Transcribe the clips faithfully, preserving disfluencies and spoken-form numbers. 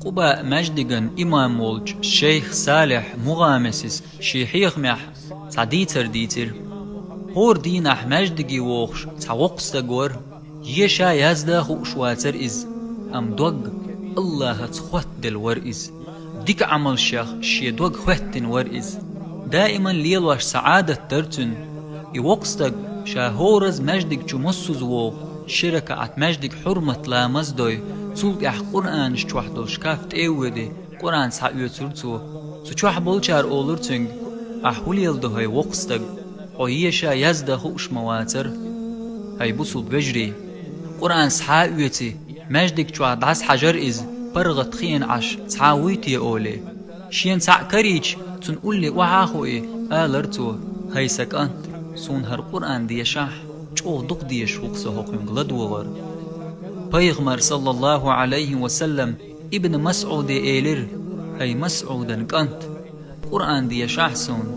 Къубаъ маьждиган имам волчу шейх Салихь Мугъамесис шен хьехамехь цхьа дийцар дийцира. ХӀора дийнахь маьждиге вогӀуш цхьа воккха стаг вара. Еша, язда хууш вацара иза, амма дог Аллахьаца хоттаделла вара иза. Дика Ӏамалшех шен дог хоьттина вара иза. Даиман лелош цхьа Ӏадат дара цуьнан. И воккха стаг ша хӀоразза маьждиг чу массаза вогӀу, ши ракаӀат маьждиг хьурмат ламаз дой, цул тӀаьхьа Къуръанаш чохь долу шкаф тӀе а воьдий, Къуръан схьаоьцура цо. Цу чохь болчара олура цуьнга: «Ахь хӀун леладо, хӀай воккха стаг? Хьо еша, язда хууш ма вацара». ХӀай бусулба вежарий, Къуръан схьа а оьций, маьждиг чохь дӀасахьажара иза, паргӀат хиъна Ӏаш цхьа а вуй те олий. Шена цхьаъ карийча, цунна улле охьа а хуий, алара цо: «ХӀай сан кӀант, суна хӀара Къуръан дешахь, чӀогӀа дукха дезаш ву-кх со хӀокхуьнга ладогӀар». Пайхамар, саллаллаху Ӏалайхи ва саллам, Ибн МасӀуде элира: «ХӀай МасӀудан кӀант, Къуръан дешахь суна».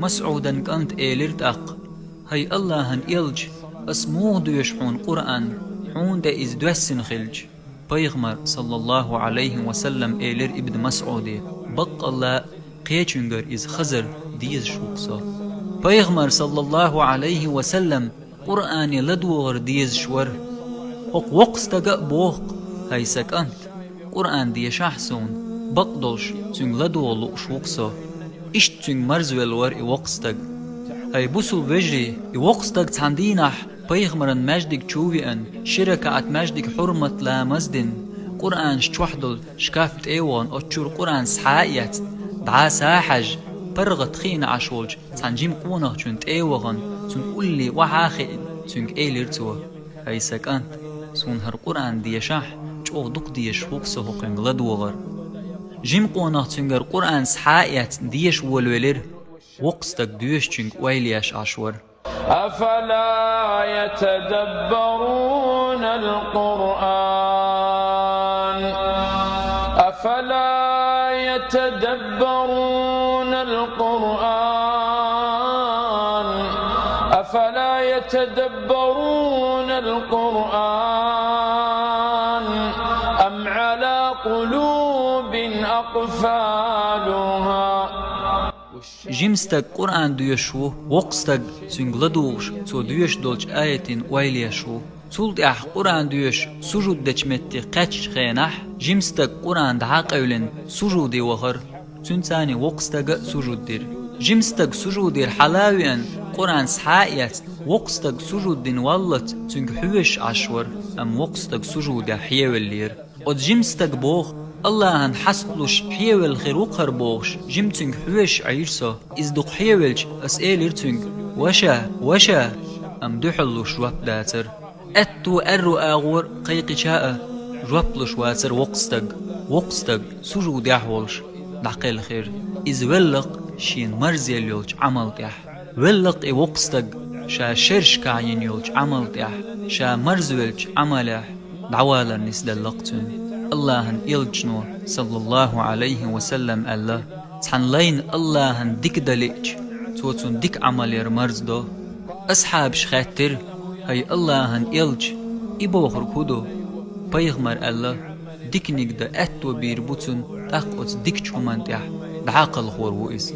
МасӀудан кӀанта элира тӀаккха: «ХӀай Аллахьан элча, ас муха доьшу хьуна Къуръан, хьуна тӀе иза доьссина хилча?» Пайхамар, саллаллаху Ӏалайхи ва саллам, элира Ибн МасӀуде: «Баккъалла а кхечуьнгара иза хазар дезаш ву-кх со». Пайхамар, саллаллаху Ӏалайхи ва саллам, Къуръане ладогӀар дезаш вара. ХӀокху воккха стага а боху-кх: «ХӀай сан кӀант, Къуръан дешахь суна, бакъдолуш цуьнга ладогӀа лууш ву-кх со». Иштта цуьнга марзвелла вара и воккха стаг. ХӀай бусулба вежарий, и воккха стаг цхьана дийнахь пайхамаран маьждиг чу а веана, ши ракаӀат маьждиг хьурмат ламаз а дина, Къуръанаш чохь долу шкаф тӀе а вахана, оцу чуьра Къуръан схьа а эцна, дӀаса а хьаьжна, паргӀат хиъна Ӏаш волчу цхьана жима къонахчун тӀе а вахана, цунна улле охьа а хиъна, цуьнга элира цо: «ХӀай сан кӀант, суна хӀара Къуръан дешахь, чӀогӀа дукха дезаш ву-кх со хӀокхуьнга ладогӀар». Жима къонах цуьнгара Къуръан схьа а эцна, деша волавелира. Воккха стаг доьшучуьнга ойла еш Ӏаш вара. أفلا يتدبرون القرآن؟ أفلا يتدبرون القرآن؟ أفلا يتدبرون القرآن؟ أم على قلوب أقفالها؟ Жима стаг Къуръан доьшуш ву, воккха стаг цуьнга ладугӀуш, цо доьшуш долчу аятийн ойла еш ву. Цул тӀаьхьа Къуръан доьшуш сужуд дечу метте кхаьччу хенахь, жима стаг Къуръан дӀа а къевлина, сужуде вахара. Цуьнца цхьаьна воккха стага а сужуд дира. Жима стаг сужудера хьала а веана, Къуръан схьа а эцна, воккха стаг сужуд дина валлалц цуьнга хьоьжуш Ӏаш вара, амма воккха стаг сужудехь хьевеллера. Оцу жима стага боху: «Аллахьан хьаст луш хьевелла хир ву-кх хӀара», — бохуш, жима цуьнга хьоьжуш Ӏийра со. Иза дукха хьевелча, ас элира цуьнга: «Ваша, ваша!» Амма дуьхьал луш жоп дацара. Аьтту, аьрру агӀор кхайкхича а, жоп луш вацара воккха стаг. Воккха стаг сужудехь волуш дӀакхелхира. Иза велла-кх шена марзъелла йолчу Ӏамал тӀехь. Велла-кх и воккха стаг ша шерашкахь йина йолчу Ӏамал тӀехь, ша марзвеллачу Ӏамалехь дӀавалар нисделла-кх цуьнан. Аллахьан элчано, саллаллаху Ӏалайхи ва саллам, аьлла: «Цхьана лайна Аллахьан дика дан лиъча, цо цунна дика Ӏамал яр марздо». Асхьабаша хаьттира: «ХӀай Аллахьан элча, и бохург хӀун ду?» Пайхамара аьлла: «Диканиг дан аьтто бийр бу цунна, тӀаккха оцу дикачу хӀуманна тӀехь дӀа а кхалхор ву иза».